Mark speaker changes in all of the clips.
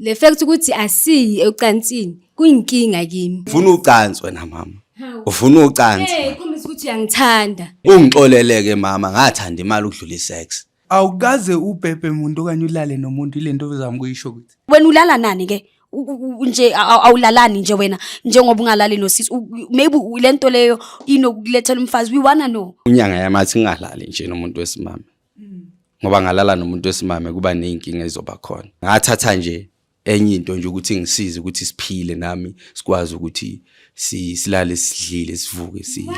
Speaker 1: Le fact ukuthi asiyi ecansini kuyinkinga kimi.
Speaker 2: Ufuna ucansi wena mama. Ufuna ucansi.
Speaker 1: Hey, khombisa ukuthi uyangithanda.
Speaker 2: Ungixoleleke mama, ngathanda imali ukudlula isex.
Speaker 3: Awukaze ubhebhe muntu okanye ulale nomuntu ilento ozama ukuyisho ukuthi.
Speaker 4: Wena ulala nani ke? Nje awulalani nje wena njengoba ungalali nosisi. Maybe lento leyo inokulethela umfazi. We wanna know.
Speaker 2: Unyanga yamathi ngingalali nje nomuntu wesimame. Ngoba ngalala nomuntu wesimame kuba nezinkinga ezoba khona. Ngathatha nje enye into nje ukuthi ngisize ukuthi siphile nami sikwazi ukuthi silale sidlile sivuke sidle.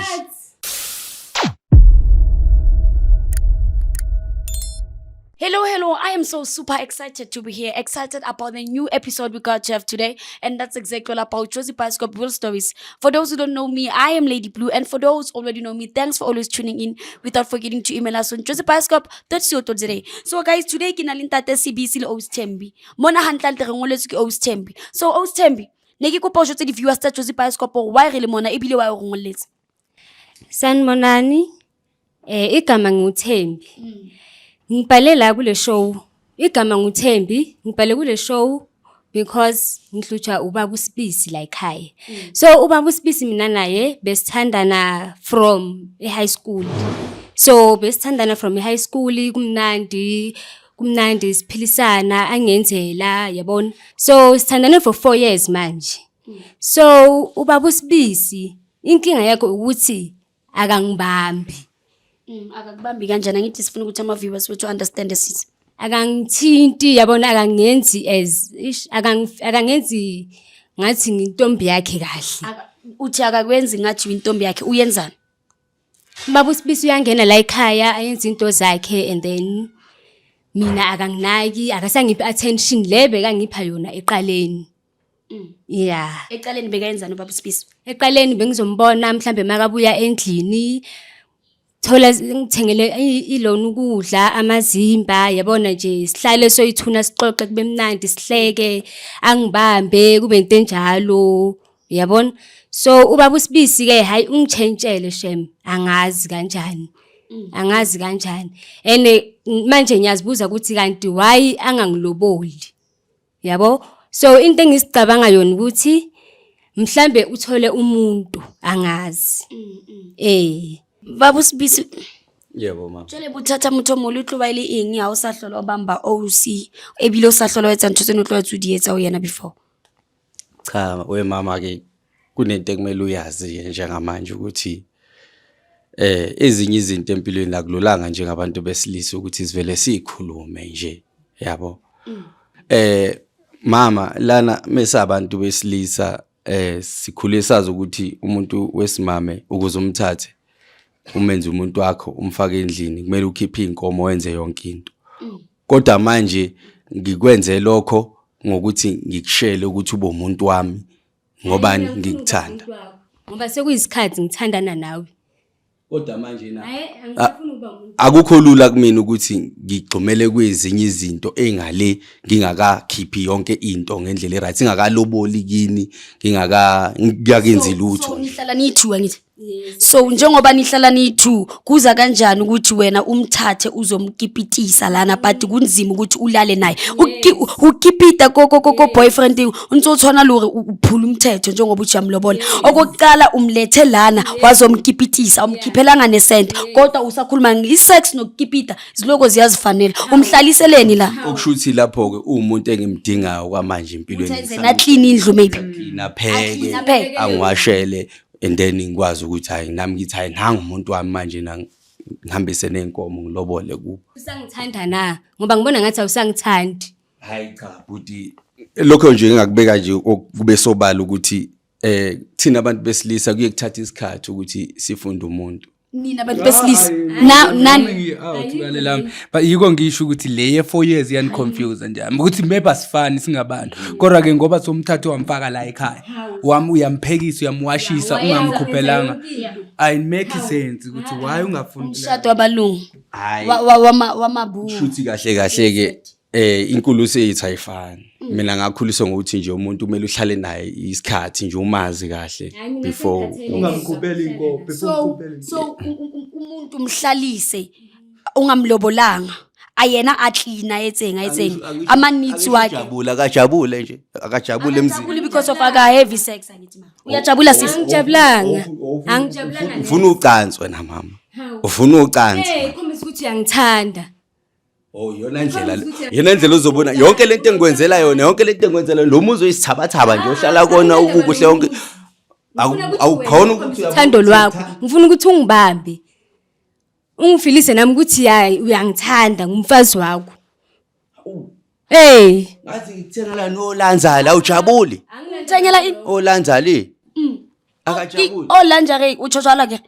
Speaker 4: Hello, hello. I am so super excited to be here. Excited about the new episode we got to have today. And that's exactly all about Jozi Bioscope Real Stories. For those who don't know me, I am Lady Blue. And for those already know me, thanks for always tuning in without forgetting to email us on josiebioscope.co.za. So guys, today ke na le ntate Sibisi le Ous Thembi. Mona hantlentle re ngoletswe ke Ous Thembi. So Ous Thembi, ne ke kopa o jwetse di-viewers tsa Jozi Bioscope hore why re le mona ebile why o re ngolletse.
Speaker 1: Sanibonani. Igama nguThembi. Ngibhale la kule show. Igama nguThembi, ngibhale kule show because ngihlutshwa ubaba uSibisi la ekhaya. So ubaba uSibisi mina naye besithandana from e-high school. So besithandana from e-high school kumnandi kumnandi siphilisana angenzela yabona. So sithandane for 4 years manje. So ubaba uSibisi inkinga yakhe ukuthi akangibambi.
Speaker 4: Akakubambi kanjani? Angithi sifuna ukuthi ama-viewers wethu understand sisi.
Speaker 1: Akangithinti yabona, akangenzi as ish, akangenzi ngathi ngintombi yakhe kahle.
Speaker 4: Uthi akakwenzi ngathi uyintombi yakhe, uyenzani?
Speaker 1: Ubaba uSibisi uyangena la ekhaya ayenze into zakhe and then mina akanginaki, akasangiphi attention le bekangipha yona eqaleni. Yeah.
Speaker 4: Eqaleni bekayenzani ubaba uSibisi?
Speaker 1: Eqaleni bengizombona mhlambe makabuya endlini thola ngithengele ilona ukudla amazimba yabona nje sihlale soyithuna sixoxe kube mnandi sihleke angibambe kube into enjalo yabona. So ubaba uSibisi ke hayi ungitshentshele shem, angazi kanjani. Angazi kanjani. And manje ngiyazibuza ukuthi kanti why angangiloboli. Yabo? So into engisicabanga yona ukuthi mhlambe uthole umuntu angazi.
Speaker 4: Baba uSibisi.
Speaker 2: Yebo mama.
Speaker 4: Jwale bothata motho o mong o tlo ba e le eng ha o sa hlola o bamba OC ebile o sa hlola o etsa ntho tseno o tlwaetse o di etsa ho yena before?
Speaker 2: Cha we mama ke kunento ekumele uyazi ke njengamanje ukuthi ezinye izinto empilweni akululanga njengabantu besilisa ukuthi sivele sikhulume nje yabo. Mama lana mesabantu besilisa sikhule sazi ukuthi umuntu wesimame ukuze umthathe umenze umuntu wakho umfake endlini kumele ukhiphe inkomo wenze yonke into. Kodwa manje ngikwenze lokho ngokuthi ngikushele ukuthi ube umuntu wami ngoba ngikuthanda.
Speaker 1: Ngoba sekuyisikhathi ngithandana nawe.
Speaker 2: Kodwa manje na
Speaker 1: Hayi, angisafuni ukuba umuntu.
Speaker 2: Akukho lula kumina ukuthi ngigxumele kwezinye izinto engale ngingakakhiphi yonke into ngendlela e-right, singakaloboli kini, ngingakenzi lutho.
Speaker 4: So nihlala niyi-two angithi? So njengoba nihlala niyi-two, kuza kanjani ukuthi wena umthathe uzomkipitisa lana but kunzima ukuthi ulale naye? Ukipita ko boyfriend o ntse o tshwana le hore uphula umthetho njengoba uthi uyamlobola. Okokuqala umlethe lana wazomkipitisa, umkhiphelanga nesente, kodwa usakhuluma nge-sex nokukipita ziloko ziyazifanela. Umhlaliseleni la?
Speaker 2: Okusho ukuthi lapho-ke uwumuntu engimdingayo kwamanje empilweni.
Speaker 4: Uthi na clean indlu maybe.
Speaker 2: Clean apheke,
Speaker 4: Apheke.
Speaker 2: angiwashele and then ngikwazi ukuthi hayi nami ngithi hayi nangu umuntu wami manje na ngihambise ney'nkomo ngilobole kubo.
Speaker 1: Usangithanda na? Ngoba ngibona ngathi awusangithandi.
Speaker 2: Hayi cha bhuti, lokho nje engakubeka nje kube sobala ukuthi thina abantu besilisa kuye kuthatha isikhathi ukuthi sifunde umuntu.
Speaker 4: Nina abantu besilisa na nani
Speaker 3: nami but yiko ngisho ukuthi le ye 4 years iyani confuse nje ukuthi maybe asifani singabantu kodwa ke ngoba somthatha wamfaka la ekhaya wami uyamphekisa uyamwashisa ungamkhuphelanga I make sense ukuthi why ungafuni
Speaker 4: umshado wabalungu
Speaker 2: Hayi.
Speaker 4: wamabu
Speaker 2: Shuthi kahle kahle ke inkuluso yethu ayifani. Mina ngakhuliswa ngokuthi nje umuntu kumele uhlale naye isikhathi nje umazi kahle before
Speaker 3: ungamkhupheli inkomo before
Speaker 4: So
Speaker 3: umkhuphele
Speaker 4: so umuntu umhlalise ungamlobolanga. A yena a clean a etseng a etseng a ma-needs wakhe.
Speaker 2: Jabula akajabule nje, akajabule emzini.
Speaker 4: Akajabuli because of aka heavy sex angithi ma. Uyajabula sisi.
Speaker 1: Angijabulanga. Angijabulanga.
Speaker 2: Ufuna ucansi wena mama. Ufuna ucansi.
Speaker 1: Hey, khombisa ukuthi uyangithanda.
Speaker 2: Oh, iyona ndlela le. Iyona ndlela ozobona yonke lento engikwenzela yona, yonke lento engikwenzela yona, lo muzi oyisithabathaba nje ohlala kona ukukuhle yonke. Awukhona ukuthi
Speaker 1: uthando lwakho. Ngifuna ukuthi ungibambe. Ungifilise nami ukuthi hayi uyangithanda ngumfazi wakho. Hey,
Speaker 2: Ngathi ngikuthengela nolanzala awujabuli.
Speaker 4: Ngithengela ini?
Speaker 2: Olanzali. Akajabuli.
Speaker 4: Oh lingerie utsho jwalo ke.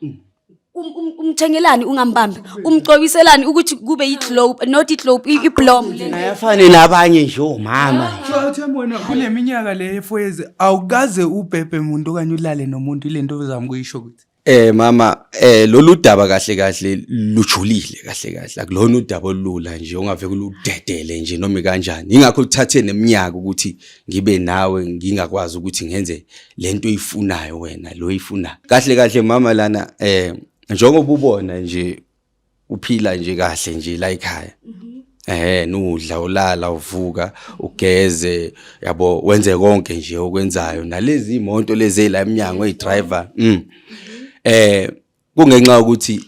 Speaker 4: Umthengelani ungambambi. Umgcobiselani ukuthi kube yi-globe not i-globe i-blom.
Speaker 2: Ayafane nabanye nje omama.
Speaker 3: So Thembi wena kule minyaka le ye-4 years awukaze ubhebhe muntu okanye ulale nomuntu ile nto ozama ukuyisho ukuthi
Speaker 2: Mama, lolu daba kahle kahle lujulile kahle kahle, akulona udaba olula nje ongaveke uludedele nje noma kanjani. Ingakho kuthathe neminyaka ukuthi ngibe nawe ngingakwazi ukuthi ngenze lento oyifunayo wena lo oyifunayo. Kahle kahle mama lana, njengoba ubona nje uphila nje kahle nje la ekhaya. Nudla, ulala, uvuka, ugeze, yabo, wenze konke nje okwenzayo nalezi imoto lezi la eminyango eyi-driver. Kungenxa yokuthi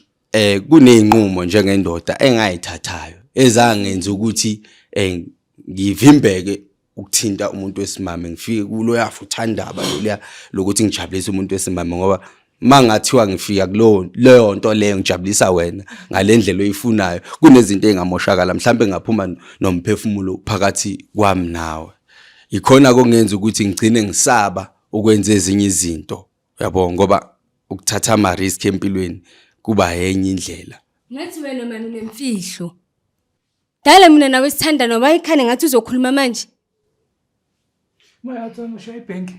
Speaker 2: kunezinqumo njengendoda engayithathayo ezangenza ukuthi ngivimbeke ukuthinta umuntu wesimame, ngifike kuloya futhandaba loluya lokuthi ngijabulise umuntu wesimame, ngoba mangathiwa ngifika kulowo leyo nto leyo ngijabulisa wena ngalendlela oyifunayo, kunezinto engamoshakala, mhlambe ngaphuma nomphefumulo phakathi kwami nawe. Ikhona kongenza ukuthi ngigcine ngisaba ukwenza ezinye izinto, yabo, ngoba ukuthatha ama risk empilweni kuba yenye indlela.
Speaker 1: Ngathi wena mani unemfihlo. Dala mina nawe sithanda noma ikhane ngathi uzokhuluma manje.
Speaker 3: Mayathanda ushaya ibhenki.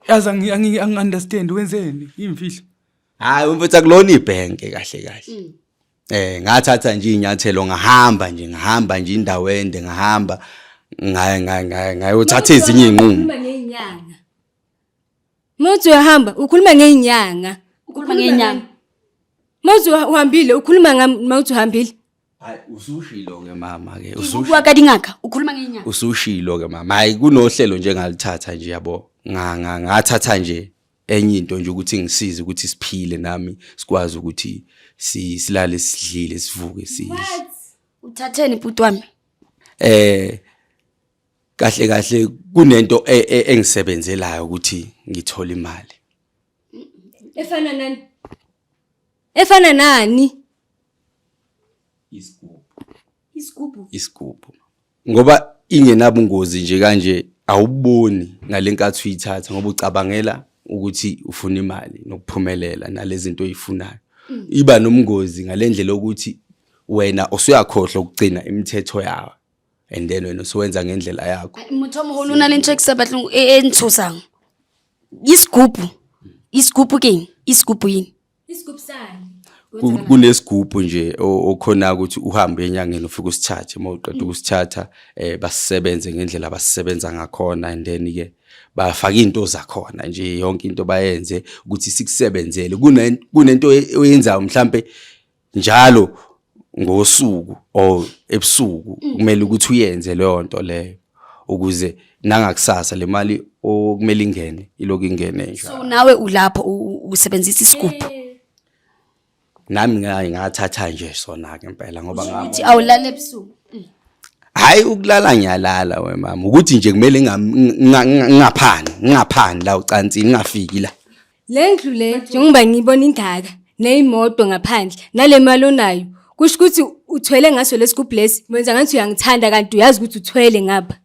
Speaker 3: Yazi angi-understand wenzeni imfihlo.
Speaker 2: Hayi umfethu, akulona ibhenke kahle kahle. Ngathatha nje inyathelo ngahamba nje, ngahamba nje indawo ende, ngahamba ngayothatha ezinye izinqumo.
Speaker 1: Ukhuluma ngey'nyanga. Mawuthi uyahamba ukhuluma ngey'nyanga.
Speaker 4: Ukhuluma ngey'nyanga.
Speaker 1: Mawuthi uhambile ukhuluma ngami mawuthi uhambile.
Speaker 2: Hayi usushilo ke mama ke,
Speaker 4: Ubuka ka dingaka ukhuluma ngey'nyanga.
Speaker 2: Usushilo ke mama. Hayi kunohlelo nje engalithatha nje, yabo. Ngathatha nje enye into nje ukuthi ngisize ukuthi siphile nami, sikwazi ukuthi silale sidlile, sivuke sidle.
Speaker 4: Uthatheni bhuti wami?
Speaker 2: Kahle kahle kunento engisebenzelayo ukuthi ngithole imali.
Speaker 1: Efana nani? Efana nani?
Speaker 2: Isigubhu.
Speaker 4: Isigubhu.
Speaker 2: Isigubhu. Ngoba ingenabungozi nje kanje awuboni ngalenkathi uyithatha, ngoba ucabangela ukuthi ufuna imali nokuphumelela nalezi zinto oyifunayo. Iba nomngozi ngalendlela ukuthi wena usuyakhohlwa ukugcina imithetho yawo, and then wena usuwenza ngendlela yakho.
Speaker 4: Motho o moholo o na le ntho e ke sa batleng e ntshosang. Isigubhu. Isigubhu ke eng? Isigubhu yini?
Speaker 1: Isigubhu sani?
Speaker 2: Kunesigubhu nje okhona ukuthi uhambe enyangeni ufike usithathe, uma uqeda ukusithatha basisebenze ngendlela abasisebenza ngakhona, and then ke bafaka into zakhona nje, yonke into bayenze ukuthi sikusebenzele. Kunento oyenzayo mhlambe njalo ngosuku or ebusuku, kumele ukuthi uyenze leyo nto leyo ukuze nangakusasa le mali okumele ingene iloku ingene nje.
Speaker 4: So nawe ulapho usebenzisa isigubhu.
Speaker 2: Nami ngathatha nje sona ke impela, ngoba
Speaker 4: Ukuthi awulala ebusuku.
Speaker 2: Hayi ukulala ngiyalala we mama, ukuthi nje kumele ngingaphani, ngingaphani la ucansini, ngingafiki la.
Speaker 1: Le ndlu le njengoba ngiyibona ingaka neyimoto ngaphandle nale mali onayo, kusho ukuthi uthwele ngaso lesigubhu lesi, wenza ngathi uyangithanda kanti uyazi ukuthi uthwele ngapha.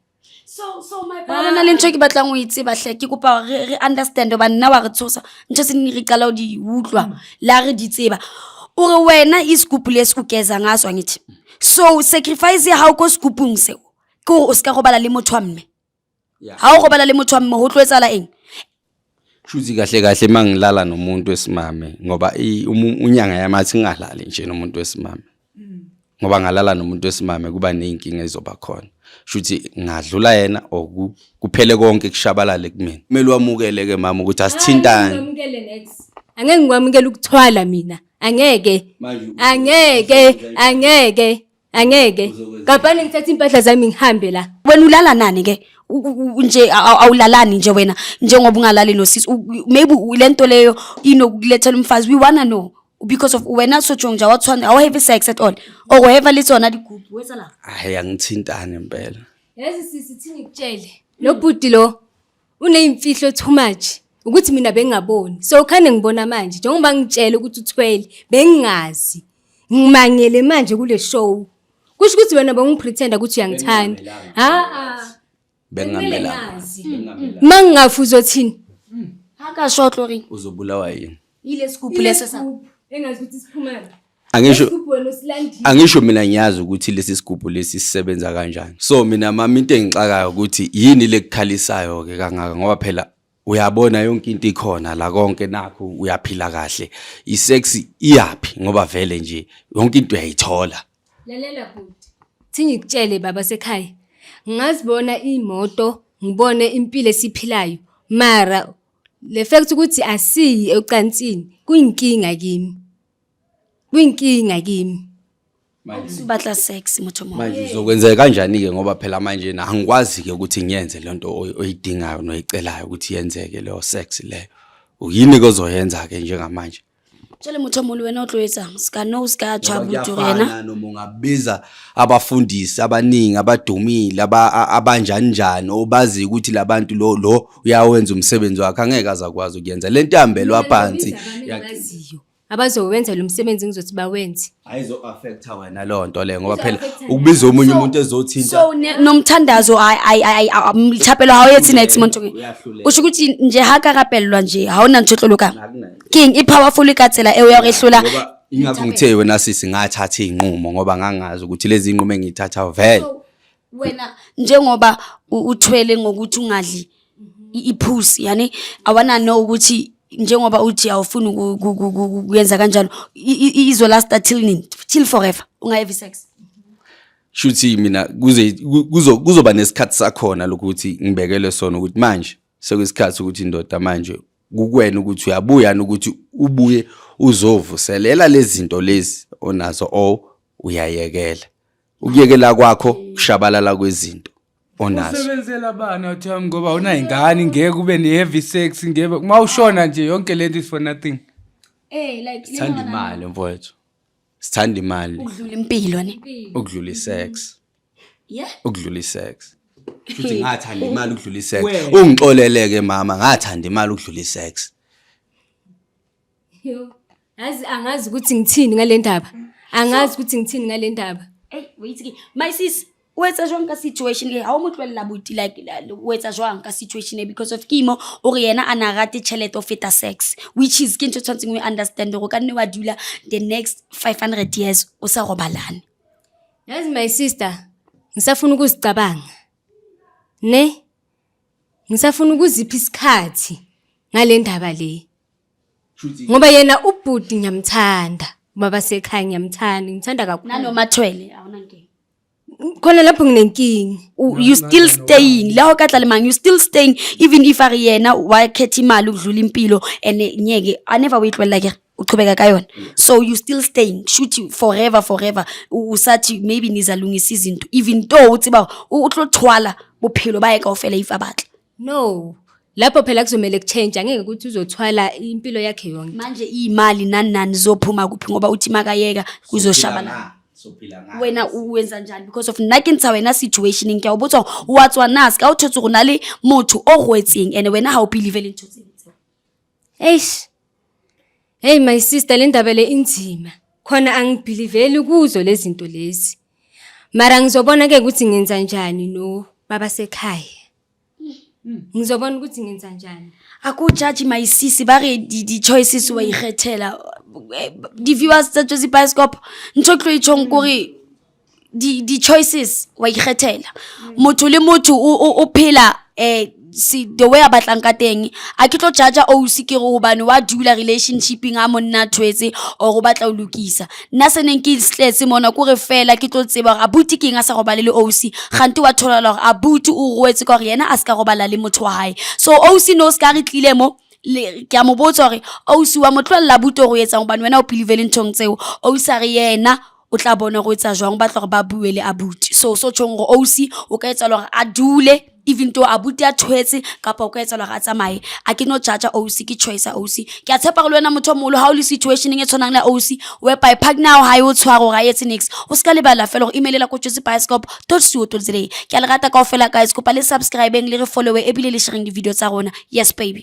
Speaker 4: So my brother na le ntho e ke batlang ho e tseba hle, ke kopa re understand hobane nna wa re tshosa ntho se nne re qala ho di utlwa la re di tseba. O re wena isigubhu lesi o geza ngaso angithi. So sacrifice ya hao ko sigubhung seo ke hore o ska robala le motho wa mme. Ha o robala le motho wa mme ho tlo etsahala eng?
Speaker 2: Shuthi kahle kahle mangilala nomuntu wesimame, ngoba unyanga yamathi ngingalali nje nomuntu wesimame. Ngoba ngalala nomuntu wesimame kuba nezinkinga ezizoba khona. Shuthi ngadlula yena or kuphele konke kushabalale kumina. Kumele wamukele ke mama ukuthi asithintane.
Speaker 1: Ngikwamukele next. Angeke ngikwamukele ukuthwala mina. Angeke.
Speaker 2: Manje
Speaker 1: Angeke, angeke. Angeke. Kapane ngithathe impahla zami ngihambe la.
Speaker 4: Wena ulala nani ke? Nje awulalani nje wena, njengoba ungalali nosisi. Maybe le nto leyo inokulethela umfazi. We wanna know because of wena sotjong nje awatshwana, awu-have sex at all or have le tsona digubu o etsalang?
Speaker 2: Hayi, angithintani impela.
Speaker 1: Yazi sisi, thi ngikutshele. Lo bhuti lo uneyimfihlo too much. Ukuthi mina bengingaboni. So khane ngibona manje njengoba ngitshele ukuthi uthwele, bengingazi. Ngimangele manje kule show. Kusho ukuthi wena bongipretenda ukuthi uyangithanda. Ha ha.
Speaker 2: Bengingamelanga.
Speaker 1: Ngazi. Mangingafi uzothini?
Speaker 4: Ha ka shotlo reng?
Speaker 2: Uzobulawa yini?
Speaker 4: Ile sigubhu leso sa
Speaker 1: Engazi ukuthi siphuma.
Speaker 2: Angisho
Speaker 1: Isigubhu wena usilandile.
Speaker 2: Angisho mina ngiyazi ukuthi lesi sigubhu lesi sisebenza kanjani. So mina mama, into engixakayo ukuthi yini lekukhalisayo ke kangaka, ngoba phela uyabona yonke into ikhona la, konke nakho, uyaphila kahle. I-sex iyaphi, ngoba vele nje yonke into uyayithola?
Speaker 1: Lalela bhuti. Thi ngikutshele baba sekhaya. Ngazibona imoto, ngibone impilo esiphilayo. Mara le fact ukuthi asiyi ecansini kuyinkinga kimi. Kuyinkinga kimi.
Speaker 4: O batla sex motho mo.
Speaker 2: Manje uzokwenzeka kanjani-ke, ngoba phela manje na angikwazi-ke ukuthi ngiyenze le nto oyidingayo noyicelayo ukuthi yenzeke leyo sex leyo. Yini-ke ozoyenza-ke njengamanje?
Speaker 4: Jwale motho o moholo, wena o tlo etsang ska no ska tjha
Speaker 2: Ngoba
Speaker 4: abuti hore yena
Speaker 2: kuyafana noma ungabiza abafundisi abaningi abadumile abanjani njani obaziyo ukuthi labantu lo uyawenza umsebenzi wakhe, angeke azakwazi ukuyenza le nto yambelwa phansi.
Speaker 1: Abaziyo. Abazowenza lo msebenzi ngizothi bawenze.
Speaker 2: Ayizo-affecta wena leyo nto leyo, ngoba phela ukubiza omunye umuntu ezothinta
Speaker 4: So nomthandazo thapelo ha o etse next month.
Speaker 2: Uyahluleka.
Speaker 4: O sho ukuthi nje ha ka rapellwa nje ha ona ntho e tlo lokang?
Speaker 2: Akunayo.
Speaker 4: Keng e powerful ka tsela eo ya hore e hlola?
Speaker 2: Ngoba ingakho ngithe wena sisi ngathatha iy'nqumo, ngoba ngangazi ukuthi lezi iy'nqumo engiy'thathayo vele.
Speaker 4: Wena njengoba uthwele ngokuthi ungadli iphusi, yani I wanna know ukuthi njengoba uthi awufuni ukuyenza kanjalo, izolasta till nini? Till forever unga-have sex?
Speaker 2: Shuthi mina kuze kuzoba nesikhathi sakhona lokuthi ngibekele sona ukuthi manje sekuyisikhathi ukuthi indoda manje kukwena ukuthi uyabuya ukuthi ubuye uzovuselela lezi zinto lezi onazo or uyayekela. Ukuyekela kwakho kushabalala kwezinto onazo.
Speaker 3: Usebenzela bani awuthami, ngoba awunayingane, ngeke ube ne-heavy sex, ngeke uma ushona nje yonke lento is for nothing.
Speaker 4: Like
Speaker 2: Sithanda imali mfowethu, sithanda imali
Speaker 4: ukudlula impilo ne.
Speaker 2: Ukudlula i-sex. Ukudlula i-sex. Futhi ngathanda imali ukudlula i-sex. Ungixoleleke mama, ngathanda imali ukudlula i-sex.
Speaker 1: Yo, yazi angazi ukuthi ngithini ngale ndaba. Angazi ukuthi ngithini ngale ndaba.
Speaker 4: Hey, wait ke. My sis, o etsa jwang ka situation e? Ha o mo tlohella buti, like o etsa jwang ka situation e? Because of kimo o re yena a na rate tjhelete ho feta sex, which is ke ntho e tshwanetseng o e understand hore o ka nne wa dula the next 500 years o sa robalane.
Speaker 1: Yazi my sister, ngisafuna ukuzicabanga. Ne? Ngisafuna ukuzipha isikhathi ngale ndaba le. Ngoba yena ubhuti ngiyamthanda. Baba sekhaya ngiyamthanda, ngimthanda kakhulu.
Speaker 4: Nanoma thwele awunankinga?
Speaker 1: Khona lapho nginenkinga.
Speaker 4: You still staying la o ka tla le mang? You still staying even if a re yena wa khetha imali ukudlula impilo and ngeke a never o e tlohella kere o qhubeka ka yona? So you still staying shuthi forever, forever? Usathi maybe nizalungisa izinto even though o tseba hore o tlo thwala bophelo ba ye kaofela if a batla?
Speaker 1: No. Lapho phela kuzomele kuchange, angeke ukuthi uzothwala impilo yakhe yonke.
Speaker 4: Manje iy'mali nani nani zophuma kuphi, ngoba uthi makayeka kuzoshabalala?
Speaker 2: Sophila nga.
Speaker 4: Wena o etsa njani? Because of nna ke ntsha wena situation, ke a o botsa hore o wa tswa na se ka o thotse gore na le motho o rwetseng and wena ha o believe le ntho tseo.
Speaker 1: Eish. Hey my sister, le ndaba le inzima. Khona angibelieveli kuzo lezi zinto lezi. Mara ngizobona ke ukuthi ngenza njani no baba sekhaya. Ngizobona ukuthi ngenza njani.
Speaker 4: Akujaji my sis, ba re di-choices wa ikgethela. Di-viewers tsa Jozi Bioscope, ntho ke tlo e tjhong kore di-choices wa ikgethela. Motho le motho o phela the way a batlang ka teng. A ke tlo judge ausi ke re hobane wa dula relationshipeng a monna a thwetse or o batla ho lokisa. Nna se neng ke tletse mona kore fela ke tlo tseba hore abuti ke eng a sa robale le ausi, kgante wa tholahala hore abuti o rwetse ka hore yena a se ka robala le motho wa hae. So ausi no se ka re tlile mo ke a mo botsa hore ausi wa mo tlohella abuti hore o etsang, hobane wena o believe le nthong tseo. Ausi a re yena O tla bona go etsa jwang, o batla gore ba bue le abuti. So tjhong gore ausi o ka etsa gore a dule even though abuti a thwetse, kapa o ka etsa gore a tsamaye. A ke no judge ausi, ke choice ya ausi. Ke a tshepa gore le wena motho o moholo, ha o le situationeng e tshwanang le ausi, whereby partner ya hao ha e o tshware gore a etse niks, o ska lebala fela gore emailela ko josibioscope.co.za. Ke a le rata kaofela, guys. Kopa le subscribeng, le re followe, ebile le shareng di-video tsa rona. Yes, baby.